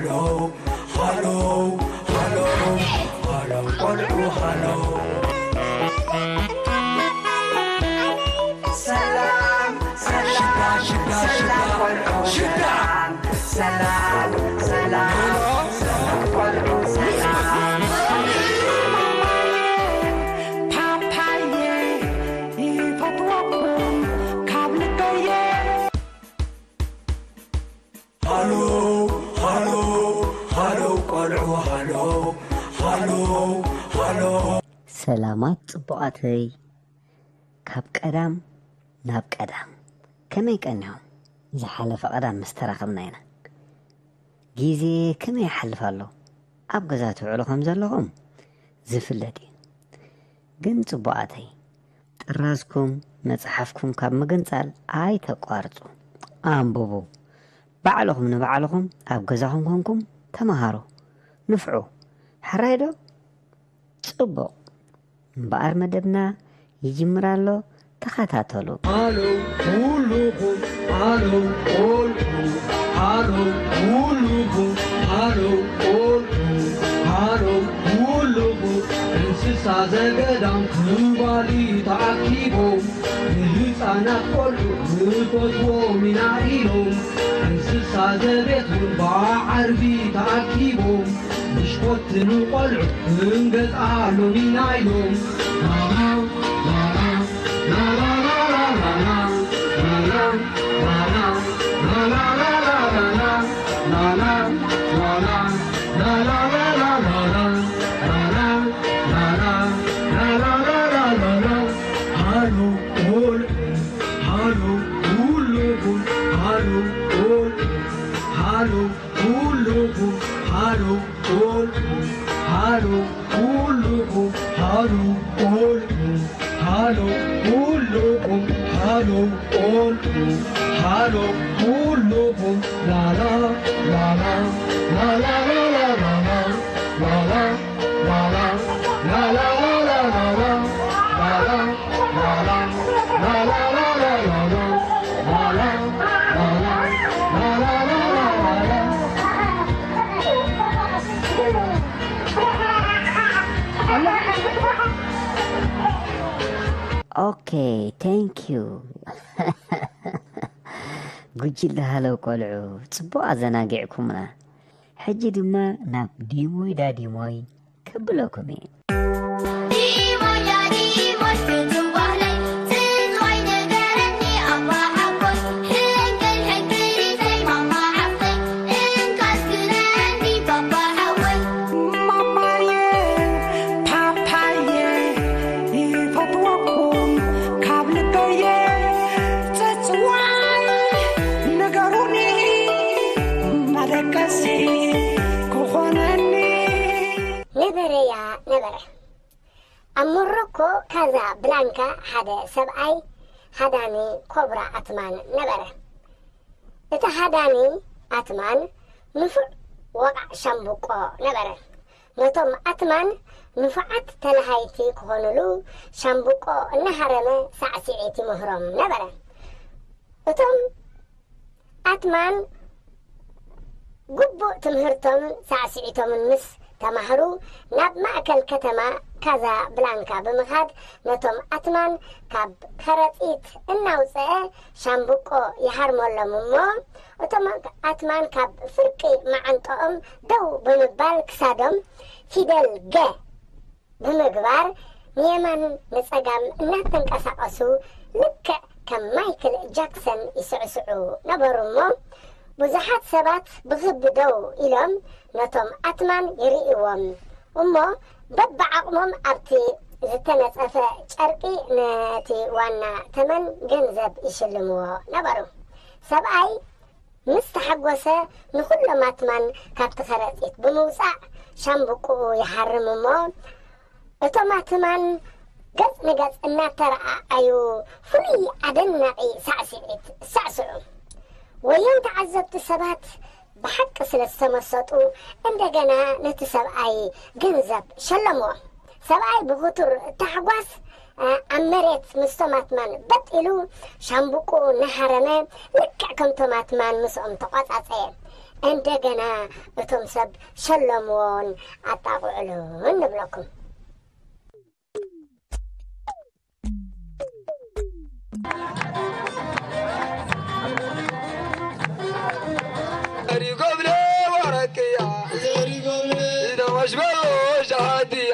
ሃሎ ሃሎ ሃሎ ሃሎ ቆልዑ ሃሎ። ሰላም ሰላም ሽዳ ሽዳ ሽዳ ሰላም ቆልዑ ሰላም። ፓፓየ ይፈትወኩም ካብ ልበየ። ሃሎ ሃሎ ሃሎ ቆልዑ ሃሎ ሃሎ ሃሎ። ሰላማት ጽቡቓተይ፣ ካብ ቀዳም ናብ ቀዳም ከመይ ቀኒኹም? ዝሓለፈ ቀዳም ምስ ተራኸብና ኢና። ግዜ ከመይ ይሓልፍ ኣሎ? ኣብ ገዛ ትውዕሉ ከም ዘለኹም ዝፍለጥ እዩ። ግን ጽቡቓተይ፣ ጥራዝኩም መጽሓፍኩም ካብ ምግንጻል ኣይተቋርጹ። ኣንብቡ። ባዕልኹም ንባዕልኹም ኣብ ገዛኹም ኮንኩም ተመሃሩ። ንፍዑ። ሕራይ ዶ? ጽቡቕ። እምበኣር መደብና ይጅምር ኣሎ። ተኸታተሉ። ሃሎ ኩሉኹም፣ ሃሎ ቆልዑ፣ ሃሎ ኩሉኹም፣ ሃሎ ቆልዑ፣ ሃሎ ኩሉኹም። እንስሳ ዘገዳም ክባሊ ተኣኪቦም፣ ንህፃናት ቆልዑ ንፈትዎም ኢና ኢሎም። እንስሳ ዘቤት እውን ብዓርቢ ተኣኪቦም፣ ብሽኮት ንቆልዑ ክንገዝኣሎም ኢና ኢሎም። ሃሎ ቆልዑ፣ ሃሎ ኩሉኹም፣ ሃሎ ቆልዑ፣ ሃሎ ኩሉኹም፣ ሃሎ ቆልዑ፣ ሃሎ ኩሉኹም፣ ሃሎ ቆልዑ፣ ሃሎ ኩሉኹም፣ ሃሎ ቆልዑ፣ ሃሎ ኩሉኹም። ላላ ላላ ላላ ላላ ላላ ላላ ላላ ላላ ላላ ላላ ላላ ላላ ላላ ላላ ላላ ላላ ላላ ላላ ላላ። ኦኬ፣ ቴንክ ዩ። ጉጅለ ሃለው ቆልዑ፣ ጽቡቕ ኣዘናጊዕኩምና። ሕጂ ድማ ናብ ዲሞይ ዳዲሞይ ከብለኩም እየ። ዲሞይ ዳዲሞይ ፍቱው ባህለይ፣ ትንዋይ ንገረኒ ኣባ ሓጎይ፣ ሕንቅል ሕንቅሊተይ ማማ ሓፍተይ፣ እንካስ ግነኒ ባባ ሓወይ። ማማየ ፓፓየ ይፈትወኩም ካብ ልበየ፣ ጽጽዋይ ንገሩኒ መደቀሲ ክኾነኒ። ነበረያ ነበረ። ኣብ ሞሮኮ ካዛ ብላንካ ሓደ ሰብኣይ ሃዳኒ ኮብራ ኣትማን ነበረ። እቲ ሃዳኒ ኣትማን ንፉዕ ወቓዕ ሻምብቆ ነበረ። ነቶም ኣትማን ንፉዓት ተለሃይቲ ክኾኑሉ ሻምብቆ እናሃረመ ሳዕስዒት ይምህሮም ነበረ። እቶም ኣትማን ግቡእ ትምህርቶምን ሳዕስዒቶምን ምስ ተማህሩ፣ ናብ ማእከል ከተማ ካዛ ብላንካ ብምኻድ ነቶም ኣትማን ካብ ከረጺት እናውጽአ ሻምብቆ ይሃርመሎም እሞ፣ እቶም ኣትማን ካብ ፍርቂ መዓንጠኦም ደው ብምባል ክሳዶም ፊደል ገ ብምግባር ንየማን ንጸጋም እናተንቀሳቐሱ ልክዕ ከም ማይክል ጃክሰን ይስዕስዑ ነበሩ እሞ፣ ብዙሓት ሰባት ብኽቢ ደው ኢሎም ነቶም ኣትማን ይርእይዎም እሞ፣ በብዓቕሞም ኣብቲ ዝተነጸፈ ጨርቂ ነቲ ዋና ተመን ገንዘብ ይሽልምዎ ነበሩ። ሰብኣይ ምስ ተሓጎሰ፣ ንኹሎም ኣትማን ካብቲ ከረጺት ብምውጻእ ሻምብቆኡ ይሃርም እሞ፣ እቶም ኣትማን ገጽ ንገጽ እናተረኣኣዩ ፍሉይ ኣደናቒ ሳዕስዒት ሳዕስዑ። ወዮም ተዓዘብቲ ሰባት ብሓቂ ስለ ዝተመሰጡ፣ እንደገና ነቲ ሰብኣይ ገንዘብ ሸለምዎ። ሰብኣይ ብኽቱር ታሕጓስ፣ እ፣ ኣብ መሬት ምስቶም ኣትማን በጥ ኢሉ ሻምብቆኡ እናሃረመ ልክዕ ከምቶም ኣትማን ምስኦም ተቋጻጸየ። እንደገና እቶም ሰብ ሸለምዎን ኣጣቕዕሉን ንብለኩም። ዘሪጎብለ ወረቅያ፣ ዘሪጎብለ ኢደወሽ በሎ ሻሃድያ።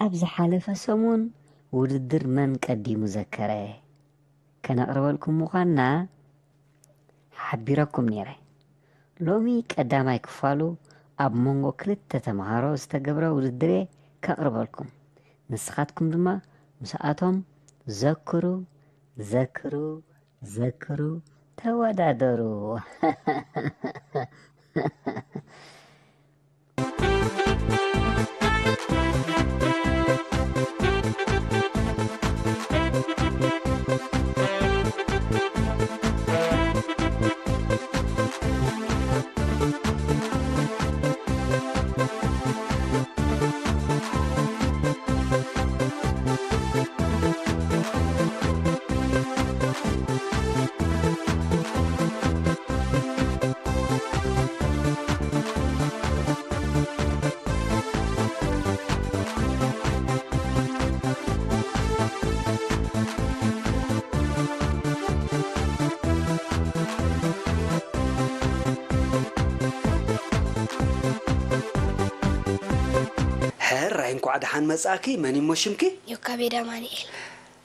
ኣብ ዝሓለፈ ሰሙን ውድድር መን ቀዲሙ ዘከረ ከነቕርበልኩም ምዃንና ሓቢረኩም ነይረ። ሎሚ ቀዳማይ ክፋሉ ኣብ መንጎ ክልተ ተምሃሮ ዝተገብረ ውድድር እየ ከቕርበልኩም። ንስኻትኩም ድማ ምስኣቶም ዘክሩ፣ ዘክሩ፣ ዘክሩ፣ ተወዳደሩ። ሕራይ፣ እንኳዕ ደሓን መጻእኪ። መን እሞ ሽምኪ? ዮካቤድ ኣማኑኤል።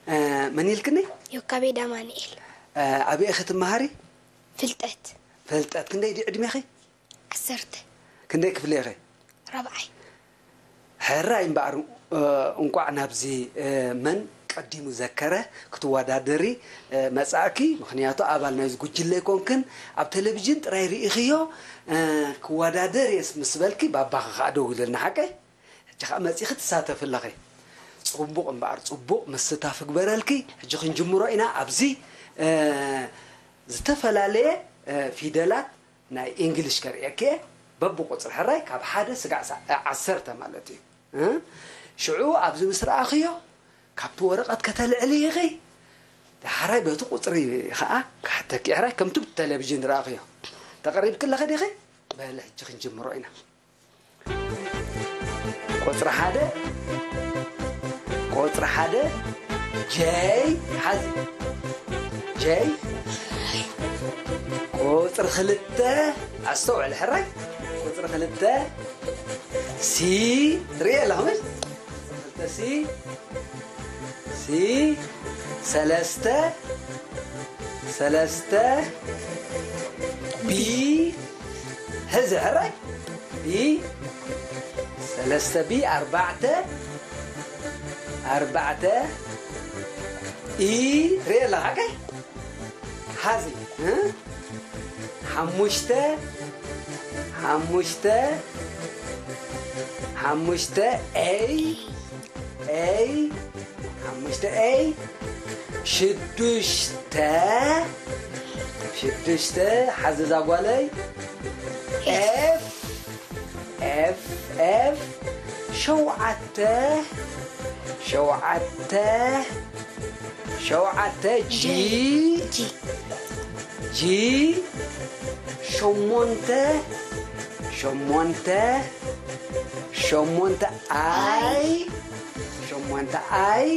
እ፣ መን ኢልክኒ? ዮካቤድ ኣማኑኤል። እ፣ ኣበይ ኢኺ ትመሃሪ? ፍልጠት። ፍልጠት፣ ክንደይ ድዩ ዕድሜኺ? ዓሰርተ። ክንደይ ክፍሊ ኢኺ? ራብዓይ። ሕራይ እምበኣር፣ እ፣ እንቋዕ ናብዚ፣ እ፣ መን ቀዲሙ ዘከረ ክትወዳደሪ፣ እ፣ መጻእኪ። ምኽንያቱ ኣባል ናይዚ ጉጅለ ኣይኮንክን፣ ኣብ ቴሌቪዥን ጥራይ ርኢኽዮ፣ እ፣ ክወዳደር እየ ምስ በልኪ፣ ባባኺ ኸኣ ደው ኢሉልና፣ ሓቀይ? ሕጂ ኸኣ መጺኺ ትሳተፊ ኣለኺ። ጽቡቕ እምበኣር፣ ጽቡቕ ምስታፍ እግበረልኪ። ሕጂ ክንጅምሮ ኢና። ኣብዚ፣ እ፣ ዝተፈላለየ፣ እ፣ ፊደላት ናይ እንግሊሽ ከርእየኪ እየ። በብቁጽሪ ሕራይ ካብ ሓደ ስጋዕ ሳ-፣ እ፣ ዓሰርተ ማለት እዩ። እ? ሽዑ ኣብዚ ምስ ረኣኽዮ ካብቲ ወረቐት ከተልዕሊ ኢኺ። ዳሕራይ በቲ ቁጽሪ ኸኣ ክሓተኪ ሕራይ ከምቲ ብቴሌቪዥን ረኣኽዮ። ተቐሪብኪ ኣለኺ ዲኺ? በሊ ሕጂ ክንጅምሮ ኢና። ቁጽሪ ሓደ፣ ቁጽሪ ሓደ፣ ጀይ፣ ሓዚ፣ ጀይ። ቁጽሪ ክልተ፣ ኣስተውዕል ሕራይ። ቁጽሪ ክልተ፣ ሲ፣ ርኢ ኣለኹም። ቁጽሪ ክልተ፣ ሲ፣ ሲ፣ ሰለስተ፣ ሰለስተ፣ ቢ፣ ሕዚ ሕራይ፣ ቢ፣ ሰለስተ፣ ቢ፣ ኣርባዕተ፣ ኣርባዕተ፣ ኢ፣ ርኢ ኣለኻ፣ ሓቀይ? ሓዚ፣ እ? ሓሙሽተ፣ ሓሙሽተ፣ ሓሙሽተ፣ ኤይ፣ ኤይ፣ ሓሙሽተ፣ ኤይ፣ ሽዱሽተ፣ ሽዱሽተ፣ ሓዚ እዛ ጓለይ፣ ኤፍ፣ ኤፍ፣ ኤፍ፣ ሸውዓተ፣ ሸውዓተ፣ ሸውዓተ፣ ጂ፣ ጂ። ጂ፣ ሸሞንተ፣ ሸሞንተ፣ ሸሞንተ፣ ኣይ፣ ሸሞንተ፣ ኣይ፣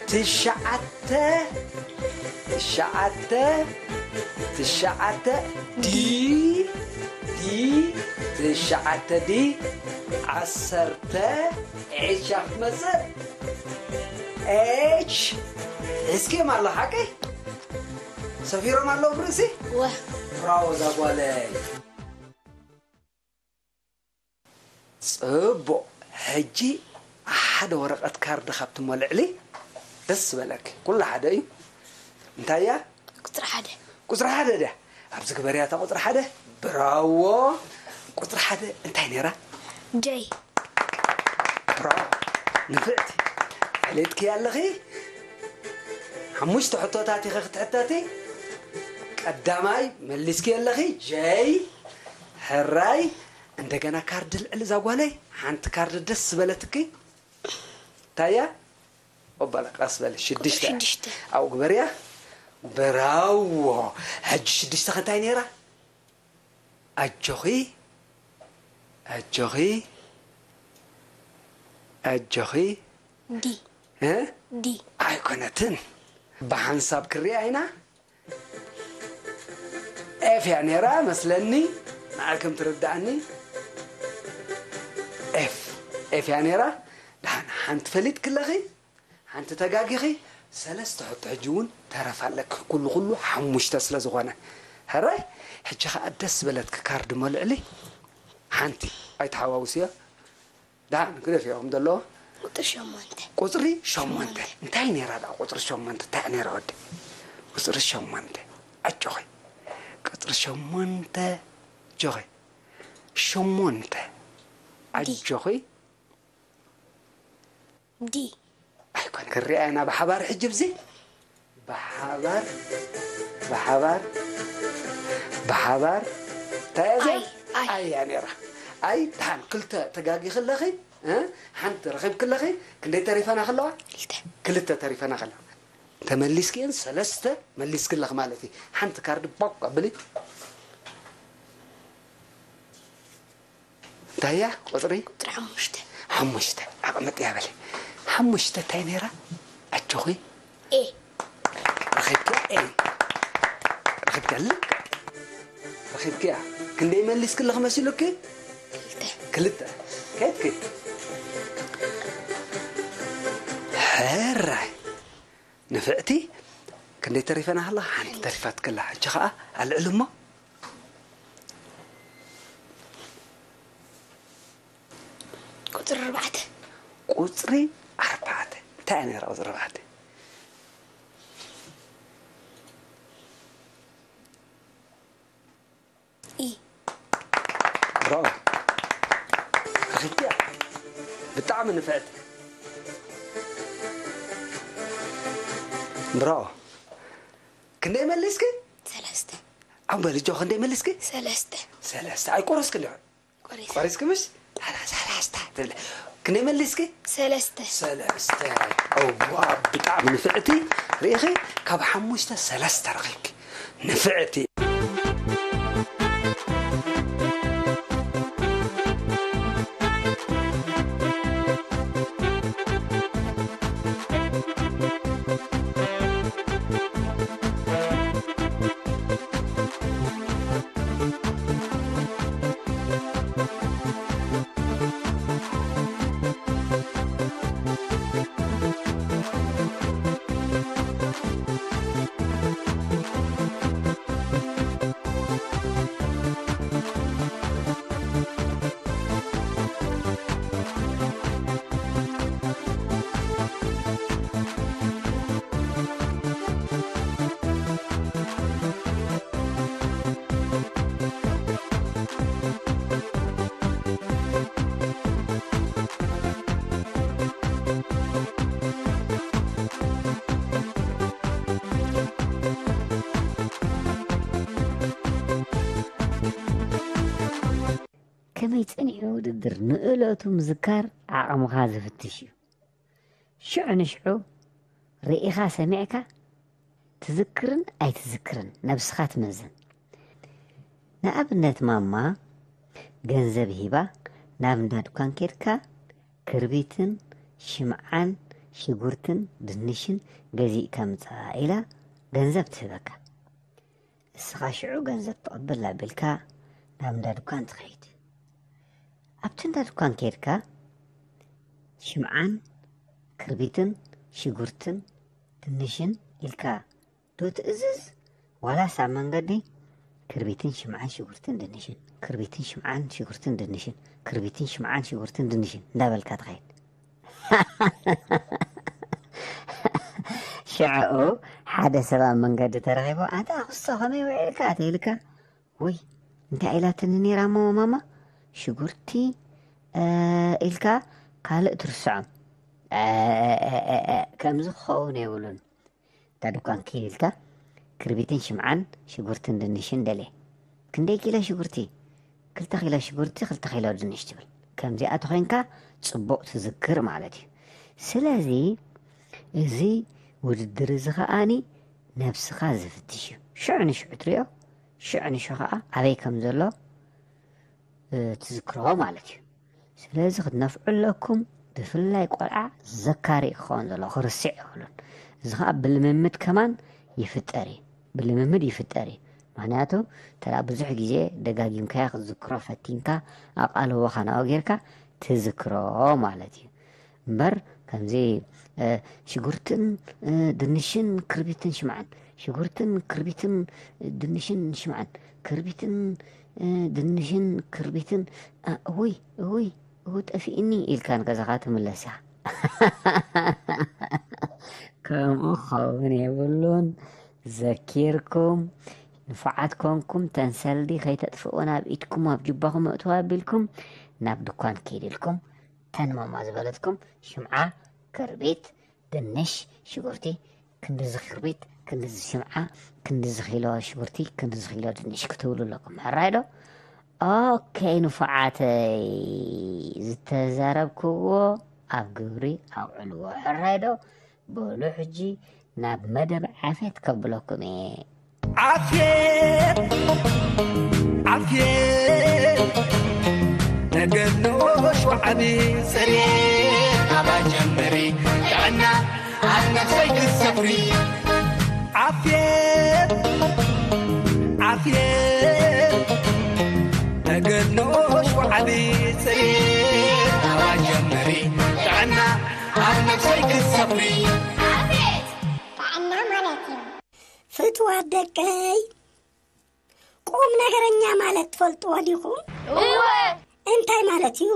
ትሽዓተ፣ ትሽዓተ፣ ትሽዓተ፣ ዲ፣ ዲ፣ ትሽዓተ፣ ዲ፣ ዓሰርተ፣ ኤች እያ ክትመጽእ። ኤች፣ ሒዝክዮም ኣለኺ፣ ሓቀይ? ሰፊሮም ኣለዉ ብርእሲ? እወ። ብራቮ፣ እዛ ጓለይ። ጽቡቕ። ሕጂ ሓደ ወረቐት ካርድ ካብ ትመልዕሊ ደስ ዝበለኪ። ኩሉ ሓደ እዩ። እንታይ እያ? ቁጽሪ ሓደ። ቁጽሪ ሓደ ድያ? ኣብዚ ግበርያ እታ ቁጽሪ ሓደ። ብራዎ። ቁጽሪ ሓደ እንታይ ነይራ? ጀይ። ብራዎ። ንፍዕቲ። ፈሊጥኪ ኣለኺ። ሓሙሽተ ሕቶታት ኢኺ ክትሕተቲ። ቀዳማይ መሊስኪ ኣለኺ። ጀይ። ሕራይ። እንደገና ካርድ ልዕሊ እዛ ጓለይ። ሓንቲ ካርድ ደስ ዝበለትኪ። ታያ? ኦባላ፣ ቀስ በሊ። ሽዱሽተ። ሽዱሽተ። ኣብኡ ግበርያ። ብራዎ። ሕጂ ሽዱሽተ ከ እንታይ ነይራ? ኣጆኺ፣ ኣጆኺ፣ ኣጆኺ። ዲ። እ? ዲ። ኣይኮነትን። ብሓንሳብ ክሪኣ ኢና። ኤፍ እያ ነይራ መስለኒ፣ ንዓይ ከም ትርድኣኒ። ኤፍ፣ ኤፍ እያ ነይራ። ደሓን ሓንቲ ፈሊጥኪ ኣለኺ፣ ሓንቲ ተጋጊኺ፣ ሰለስተ ሕቶ ሕጂ እውን ተረፍ ኣለኪ። ኩሉ ኩሉ ሓሙሽተ ስለ ዝኾነ። ሕራይ፣ ሕጂ ኸኣ ደስ ዝበለትኪ ካርድ መልዕሊ። ሓንቲ ኣይተሓዋውስዮ። ደሓን ግደፍዮ ከም ዘለዎ። ቁፅሪ ሸሞንተ። ቁፅሪ ሸሞንተ። ሸሞንተ። እንታይ ነይራ ደኣ ቁፅሪ ሸሞንተ? እንታይ ነይራ ወዲ? ቁፅሪ ሸሞንተ። ኣጆኺ። ቁፅሪ ሸሞንተ። ኣጆኺ። ሸሞንተ። ዲ። ኣጆኺ። ዲ። ኣይኮነ። ክሪኣ ኢና ብሓባር ሕጂ ብዚ። ብሓባር፣ ብሓባር፣ ብሓባር። እንታይ እያ እዚኣ? ኣይ፣ ኣይ። ኣይ እያ ነይራ። ኣይ፣ ደሓን ክልተ ተጋጊኺ ኣለኺ፣ እ? ሓንቲ ረኺብኪ ኣለኺ። ክንደይ ተሪፈና ከለዋ? ክልተ። ክልተ ተሪፈና ከለዋ። ተመሊስኪ እየን ሰለስተ መሊስኪ ኣለኺ ማለት እዩ። ሓንቲ ካርድ ቦክ ኣብሊ። እንታይ እያ ቁፅሪ? ቁፅሪ ሓሙሽተ። ሓሙሽተ። ኣቐመጥ እያ በለ። ሓሙሽተ እንታይ ነይራ? ኣጆኺ። ኤ። ረኺብኪያ ኤ። ረኺብኪያ ልክዕ። ረኺብኪያ። ክንደይ መሊስኪ ኣለኺ መሲሉኪ? ክልተ። ክልተ። ከይትኪ። ሕራይ። ንፍዕቲ፣ ክንደይ ተሪፈና ከላ? ሓንቲ ተሪፋት ከላ። ሕጂ ኸኣ ኣልዕል እሞ። ቁፅሪ ኣርባዕተ። ቁፅሪ ኣርባዕተ። እንታይ እያ ነይራ ቁፅሪ ኣርባዕተ? ኢ። ብራቮ። ርኽብቲ እያ። ብጣዕሚ ንፍዕቲ። ብራቮ። ክንደይ መሊስኪ? ሰለስተ። ኣምበል እጆ ክንደይ መሊስኪ? ሰለስተ። ሰለስተ። ኣይቆረስክን ዶ? ቆሪስ። ቆሪስኪ ምሽ? ሰላ-፣ ሰላስተ ትብል። ክንደይ መሊስኪ? ሰለስተ። ሰለስተ። እዋ፣ ብጣዕሚ ንፍዕቲ። ርኢኺ? ካብ ሓሙሽተ ሰለስተ ረኺብኪ። ንፍዕቲ። ከመይ ጸኒሑ ውድድር ንእለቱ ምዝካር ዓቕምኻ ዝፍትሽ እዩ። ሽዑ ንሽዑ ርኢኻ ሰሚዕካ ትዝክርን ኣይትዝክርን ነብስኻ ትመዝን። ንኣብነት ማማ ገንዘብ ሂባ ናብ እንዳ ድኳን ኬድካ ክርቢትን ሽምዓን ሽጉርትን ድንሽን ገዚእካ ምጻእ ኢላ ገንዘብ ትህበካ። እስኻ ሽዑ ገንዘብ ትቕበል ኣቢልካ ናብ እንዳ ድኳን ትኸይድ። ኣብቲ እንዳ ድኳን ኬድካ ሽምዓን ክርቢትን ሽጉርትን ድንሽን ኢልካ ዶ ትእዝዝ? ዋላስ ኣብ መንገዲ ክርቢትን ሽምዓን ሽጉርትን ድንሽን፣ ክርቢትን ሽምዓን ሽጉርትን ድንሽን፣ ክርቢትን ሽምዓን ሽጉርትን ድንሽን እንዳበልካ ትኸይድ? ሽዑ ሓደ ሰብ ኣብ መንገዲ ተረኺቡ፣ "ኣታ ኣኽስቶ ከመይ ውዒልካ?" ተኢልካ፣ "ወይ እንታይ ኢላትኒ ነይራ እሞ ማማ? ሽጉርቲ፣ እ፣ ኢልካ ካልእ ትርስዖም። እ፣ እ፣ እ፣ እ፣ እ፣ ከምዚ ክኸውን የብሉን። እታ ድኳን ኪድ ኢልካ ክርቢትን ሽምዓን ሽጉርትን ድንሽን ደልየ። ክንደይ ኪሎ ሽጉርቲ? ክልተ ኪሎ ሽጉርቲ፣ ክልተ ኪሎ ድንሽ" ትብል። ከምዚኣ ተኾይንካ ጽቡቕ ትዝክር ማለት እዩ። ስለዚ እዚ ውድድር እዚ ኸኣኒ ነብስኻ ዝፍትሽ እዩ። ሽዑ ንሽዑ ትሪኦ፣ ሽዑ ንሽዑ ኸኣ ኣበይ ከም ዘሎ፣ እ፣ ትዝክሮ ማለት እዩ። ስለዚ ክትነፍዑ ኣለኩም። ብፍላይ ቆልዓ ዘካሪ እዩ ክኸውን ዘለዎ፣ ክርስዕ የብሉን። እዚ ኸኣ ብልምምድ ከማን ይፍጠር እዩ፣ ብልምምድ ይፍጠር እዩ። ምኽንያቱ እንተ ደኣ ብዙሕ ግዜ ደጋጊምካዮ ክትዝክሮ ፈቲንካ፣ ኣቓልቦኻ ናብኡ ጌርካ፣ ትዝክሮ ማለት እዩ። እምበር ከምዚ ሽጉርትን ድንሽን ክርቢትን ሽምዓን፣ ሽጉርትን ክርቢትን ድንሽን ሽምዓን፣ ክርቢትን ድንሽን ክርቢትን፣ እውይ እውይ እው ጠፊእኒ ኢልካ ንገዛኻ ትምለስ እያ። ከምኡ ክኸውን የብሉን። ዘኪርኩም ንፉዓት ኮንኩም ተንሰልዲ ከይተጥፍኡ ናብ ኢድኩም ኣብ ጅባኹም እእትዋ ኣቢልኩም ናብ ድኳን ከይድልኩም ተንማማ ዝበለትኩም ሽምዓ፣ ክርቢት፣ ድንሽ፣ ሽጉርቲ፣ ክንድዚ ክርቢት፣ ክንድዚ ሽምዓ፣ ክንድዚ ኪሎ ሽጉርቲ፣ ክንድዚ ኪሎ ድንሽ ክትብሉ ኣለኩም። ሕራይ ዶ? ኦኬ ንፉዓተይ፣ ዝተዛረብክዎ ኣብ ግብሪ ኣውዕልዎ። ሕራይ ዶ? በሉ ሕጂ ናብ መደብ ዓፌት ከብለኩም እየ። ዓፌት ዓፌት፣ ተገድሎ ሸውዓቢ፣ ጽሬት ኣባ ጀምሪ፣ ጥዕና ኣብ ነፍሰይ ክትሰፍሪ። ዓፌት ዓፌት፣ ተገድሎ ሸውዓቢ፣ ጽሬት ኣባ ጀምሪ፣ ጥዕና ኣብ ነፍሰይ ክትሰፍሪ። ጥዕና ማለት እዩ። ፍትዋት ደቀይ፣ ቁም ነገረኛ ማለት ትፈልጥዎ ዲኹም? እወ። እንታይ ማለት እዩ?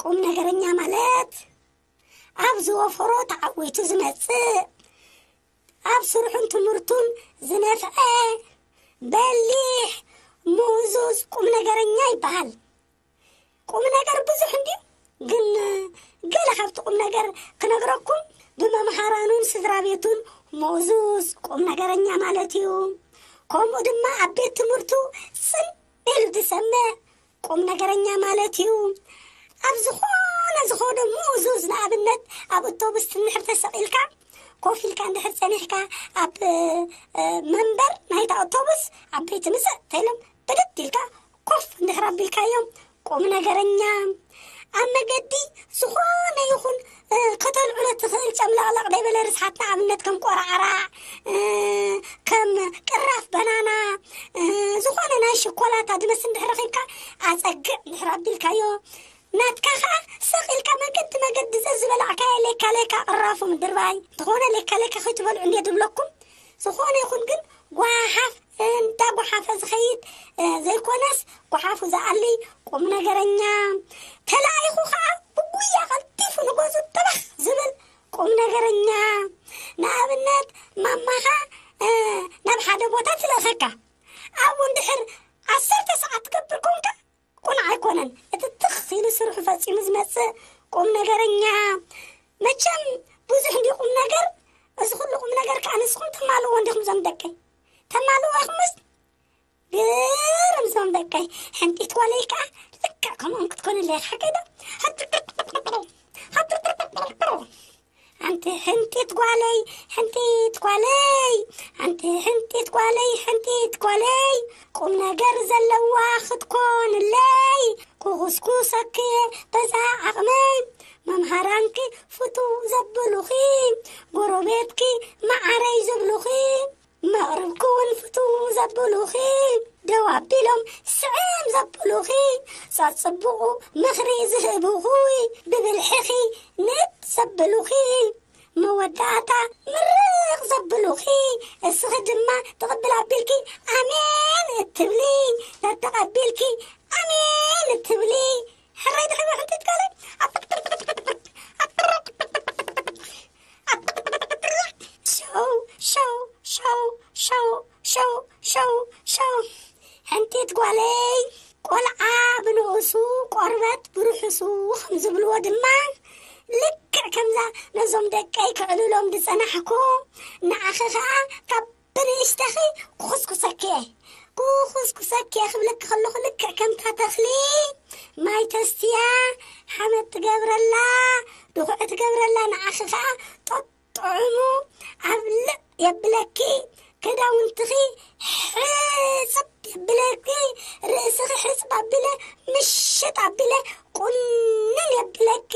ቁም ነገረኛ ማለት ኣብ ዝወፈሮ ተዓዊቱ ዝመጽእ፣ ኣብ ስርሑን ትምህርቱን ዝነፍዐ፣ በሊሕ፣ ምእዙዝ፣ ቁም ነገረኛ ይበሃል። ቁም ነገር ብዙሕ እንድዩ፣ ግን ገለ ካብቲ ቁም ነገር ክነግረኩም፣ ብመምሃራኑን ስድራ ቤቱን ምእዙዝ ቁም ነገረኛ ማለት እዩ። ከምኡ ድማ ኣብ ቤት ትምህርቱ ጽን ኢሉ ዝሰምዕ ቁም ነገረኛ ማለት እዩ። ኣብ ዝኾነ ዝኾነ ምእዙዝ፣ ንኣብነት ኣብ ኣውቶቡስ እንድሕር ተሰቒልካ፣ ኮፍ ኢልካ እንድሕር ጸኒሕካ፣ ኣብ መንበር ናይታ ኣውቶቡስ ዓበይቲ ምጽእ ተኢሎም ብድድ ኢልካ ኮፍ እንድሕር ኣቢልካዮም ቁም ነገረኛ። ኣብ መገዲ ዝኾነ ይኹን ከተልዕሎ ትኽእል ጨምለቕለቕ ደይበለ ርስሓት፣ ንኣብነት ከም ቆራዕራዕ፣ ከም ቅራፍ በናና፣ ዝኾነ ናይ ሽኮላታ ዝመስል እንድሕር ረኺብካ፣ ኣጸግዕ እንድሕር ኣቢልካዮ፣ ናትካ ኸኣ ስቕ ኢልካ መገዲ መገዲ ዘዝበላዕካዮ ሌካ ሌካ ቅራፉ ምድርባይ። እንተኾነ ሌካ ሌካ ከይትበልዑ እንድየ ዝብለኩም። ዝኾነ ይኹን ግን ጓሓፍ እንዳ ጓሓፈ ዝኸይድ ዘይኮነስ፣ ጓሓፉ ዝኣሊ ቁም ነገረኛ። ተላኢኹ ኸኣ ብጉያ ቀልጢፉ ንገዝኡ ጠበኽ ዝብል ቁም ነገረኛ። ንኣብነት ማማኻ ናብ ሓደ ቦታ ትልእኸካ፣ ኣብኡ እንድሕር ዓሰርተ ሰዓት ትገብር ኮንካ፣ ቁኑዕ ኣይኮነን። እቲ ትኽ ኢሉ ስርሑ ፈጺሙ ዝመጽእ ቁም ነገረኛ። መቸም ብዙሕ እንዲ ቁም ነገር፣ እዚ ኩሉ ቁም ነገር ከኣ ንስኹም ተማልእዎ እንዲኹም ዞም ደቀይ። ተማልእዎ ኢኹምስ ግርም ዞም ደቀይ። ሕንጢት ጓለይ ከኣ ልክዕ ከምኦም ክትኮንለይ ሓቀይ ዶ? ኣንቲ ሕንጢት ጓለይ፣ ሕንጢት ጓለይ፣ ኣንቲ ሕንጢት ጓለይ፣ ሕንጢት ጓለይ፣ ቁም ነገር ዘለዋ ክትኮንለይ፣ ክኹስኩሰኪ በዛ ዓቕመይ፣ መምሃራንኪ ፍቱ ዘብሉኺ፣ ጎረቤትኪ መዓረይ ዝብሉኺ፣ መቕርብኪ እውን ፍቱ ዘብሉኺ፣ ደው ኣቢሎም ስዕም ዘብሉኺ፣ ጸጽቡቑ ምኽሪ ዝህብኹ፣ ብብልሕኺ ንእድ ዘብሉኺ፣ መወዳእታ ምርቕ ዘብሉኺ፣ እስኺ ድማ ትቕብል ኣቢልኪ ኣሜን እትብሊ፣ ተተቐቢልኪ ኣሜን እትብሊ። ሕራይ ድሕሪ ሕንጢት ጓለይ። ሸው፣ ሸው፣ ሸው፣ ሸው፣ ሸው፣ ሸው፣ ሸው። ሕንጢት ጓለይ፣ ቆልዓ ብንኡሱ፣ ቆርበት ብርሑሱ፣ ከም ዝብልዎ ድማ፣ ልክዕ ከምዛ ነዞም ደቀይ ክዕልሎም ዝጸናሕኩ፣ ንዓኺ ኸኣ ካብ ብንእሽተኺ ክኹስኩሰኪ እየ። ክኹስኩሰኪ እየ ክብለኪ ከለኹ፣ ልክዕ ከምታ ተኽሊ ማይ ተስትያ፣ ሓመድ ትገብረላ፣ ድኹዒ ትገብረላ፣ ንዓኺ ኸኣ ጦጥ ጥዑሙ ኣብልዕ የብለኪ። ክዳውንትኺ ሕጽብ የብለኪ። ርእስኺ ሕጽብ ኣቢለ፣ ምሽጥ ኣቢለ ቁንን የብለኪ።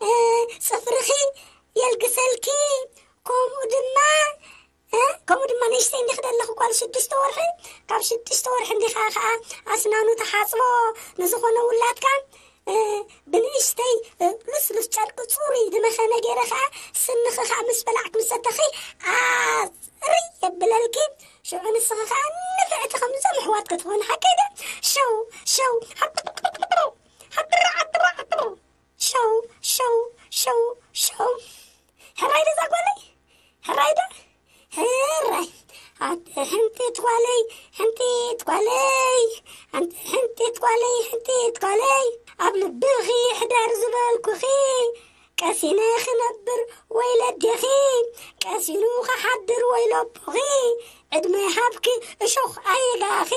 እ፣ ጽፍርኺ የልግሰልኪ። ከምኡ ድማ፣ እ፣ ከምኡ ድማ ንእሽተይ እንዲኺ ደለኺ ጓል ሽዱሽተ ወርሒ፣ ካብ ሽዱሽተ ወርሒ እንዲኻ ኸኣ ኣስናኑ ተሓጽቦ። ንዝኾነ ውላድካ እ፣ ብንእሽተይ፣ እ፣ ልስሉስ ጨርቂ ጽሩይ ዝመኸነ ገይረ ኸኣ ስንኺ ኸኣ ምስ በላዕኪ ምስ ሰተኺ ኣጽሪ የብለልኪ። ሽዑ ንስኺ ኸኣ ንፍዕቲ ከምዞም ኣሕዋት ክትኾኒ ሓቀይ ዶ? ሸው፣ ሸው፣ ሓጥር፣ ሓጥር፣ ሓጥር፣ ሓጥር። ሸው፣ ሸው፣ ሸው፣ ሸው። ሕራይ ዶ እዛ ጓለይ? ሕራይ ዶ? ሕራይ። ኣቲ ሕንጢት ጓለይ፣ ሕንጢት ጓለይ፣ ኣንቲ ሕንጢት ጓለይ፣ ሕንጢት ጓለይ። ኣብ ልብኺ ሕደር ዝበልኩኺ፣ ቀሲነ ክነብር ወይ ለዴኺ፣ ቀሲኑ ክሓድር ወይ ለቦኺ። ዕድመ ይሃብኪ እሾኽ ኣይጋኺ፣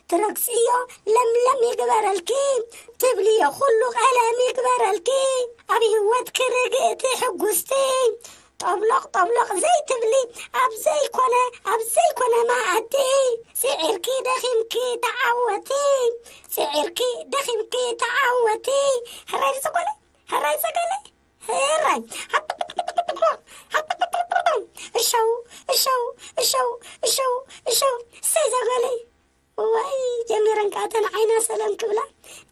ትረግጽዮ ለምለም ይግበረልኪ፣ ትብልዮ ኩሉ ቀለም ይግበረልኪ። ኣብ ህይወትኪ ርግእቲ ሕጉስቲ፣ ጠብሎቕ ጠብሎቕ ዘይትብሊ፣ ኣብ ዘይኮነ፣ ኣብ ዘይኮነ መኣዲ። ስዒርኪ ደኺምኪ ተዓወቲ፣ ስዒርኪ ደኺምኪ ተዓወቲ። ሕራይ ዝጸገለ፣ ሕራይ ዝጸገለ፣ ሕራይ። እሸው፣ እሸው፣ እሸው፣ እሸው፣ እሸው። እሰይ ዘገለይ። ዋይ፣ ጀሚረን ከኣ እተን ዓይና ሰለም ክብላ።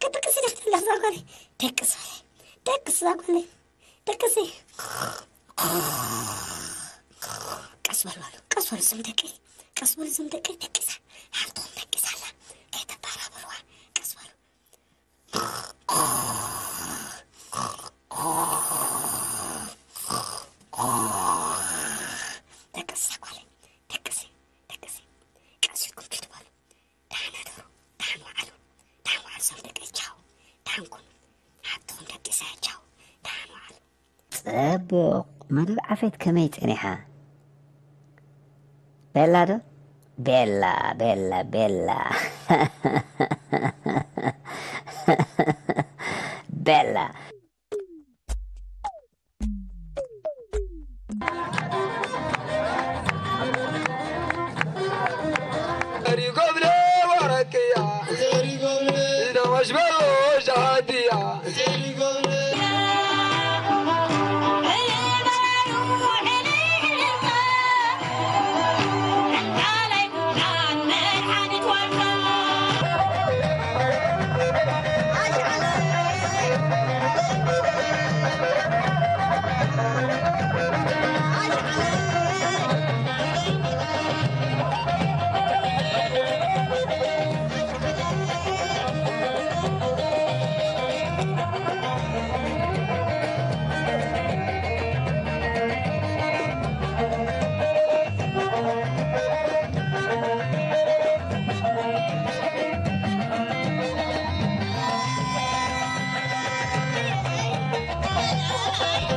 ክትቅሲ ዲኺ ተለኺ ዛጓለይ? ደቅስ በለ። ደቅስ ዛጓለይ። ደቅሲ። ቀስ በሉ በሉ። ቀስ በሉ ዝም ደቂ። ቀስ በሉ ዝም ደቂ። ደቂሳ። ሓፍትኹም ደቂሳ ኣላ። ከይተባራብርዋ። ቀስ በሉ። ደቅሲ ዛጓለይ። ደቅሲ። ደቅሲ። ቀስ ኢልኩም ኪዱ በሉ። ደሓን ሕደሩ፣ ደሓን ወዓሉ፣ ደሓን ወዓሉ ዞም ደቀይ ቻው፣ ደሓን ኩኑ። ሓብትኹም ደቂሰ ቻው፣ ደሓን ወዓሉ። ጽቡቕ፣ መደብ ዓፈት ከመይ ጸኒሓ? ቤላ ዶ? ቤላ፣ ቤላ፣ ቤላ። ቤላ።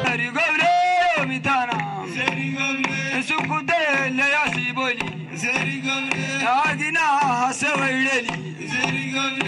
ዘሪጎብለ ሚታና ዘሪጎብለ እሱ ኩደ ለያሲ ቦሊ ዘሪጎብለ ኣጊና ሐሰወ ይለሊ ዘሪጎብለ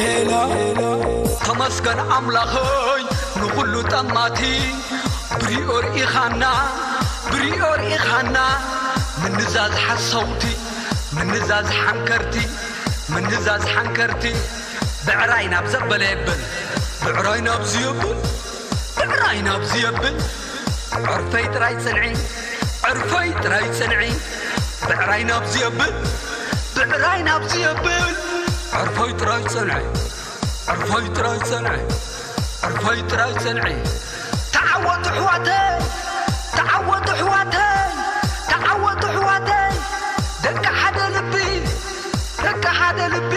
ሌላ ተመስገን ኣምላኸይ ንኹሉ ጠማቲ ብሪኦ ርኢኻና ብሪኦ ርኢኻና ምንዛዝ ሓሰውቲ ምንዛዝ ሓንከርቲ ምንዛዝ ሓንከርቲ ብዕራይ ናብ ዘበለ የብል ብዕራይ ናብዚ የብል ብዕራይ ናብዚ የብል ዕርፈይ ጥራይ ጽንዒ ዕርፈይ ጥራይ ጽንዒ ብዕራይ ናብዚ የብል ብዕራይ ናብዚ የብል ዕርፈይ ጥራይ ጽንዒ ዕርፈይ ጥራይ ጽንዒ ዕርፈይ ጥራይ ጽንዒ ተዓወቱ ኣሕዋተይ ተዓወቱ ኣሕዋተይ ተዓወቱ ኣሕዋተይ ደቂ ሓደ ልቢ ደቂ ሓደ ልቢ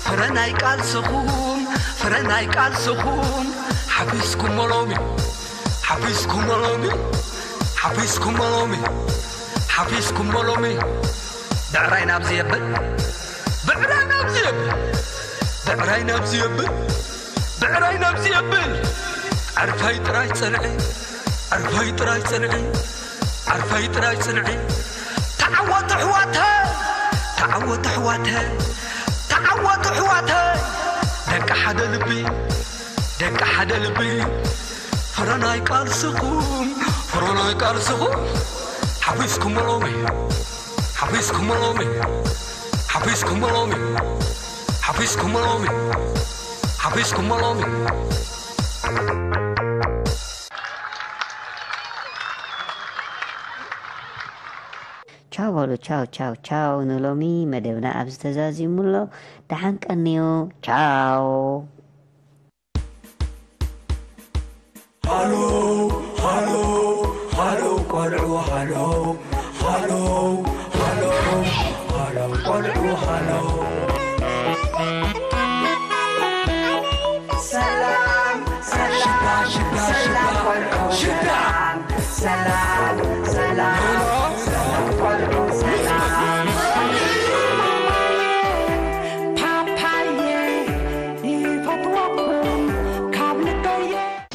ፍረ ናይ ቃልስኹም ፍረ ናይ ቃልስኹም ሓፊስኩሞ ሎሚ ሓፊስኩሞ ሎሚ ሓፊዝኩሞ ሎሚ፣ ሓፊዝኩሞ ሎሚ። ብዕራይ ናብዚ የብል፣ ብዕራይ ናብዚ የብል፣ ብዕራይ ናብዚ የብል፣ ብዕራይ ናብዚ የብል። ዕርፈይ ጥራይ ጽንዒ፣ ዕርፈይ ጥራይ ጽንዒ፣ ዕርፈይ ጥራይ ጽንዒ። ተዓወቱ ኣሕዋተይ፣ ተዓወቱ ኣሕዋተይ፣ ተዓወቱ ኣሕዋተይ። ደቂ ሓደ ልቢ፣ ደቂ ሓደ ልቢ። ፍረ ናይ ቃልስኹም፣ ፍረ ናይ ቃልስኹም። ሓፊዝኩሞ ሎሚ፣ ሓፊዝኩሞ ሎሚ፣ ሓፊዝኩሞ ሎሚ፣ ሓፊዝኩሞ ሎሚ፣ ሓፊዝኩሞ ሎሚ። ቻው በሉ፣ ቻው፣ ቻው፣ ቻው። ንሎሚ መደብና ኣብዚ ተዛዚሙ ኣሎ። ደሓን ቀንዩ። ቻው። ሃሎ፣ ሃሎ፣ ሃሎ ቆልዑ፣ ሃሎ፣ ሃሎ፣ ሃሎ፣ ሃሎ ቆልዑ፣ ሃሎ። ሰላም፣ ሰላም፣ ሽዳ፣ ሽዳ፣ ሰላም ሽዳ፣ ቆልዑ፣ ሽዳ። ሰላም፣ ሰላም፣ ሰላም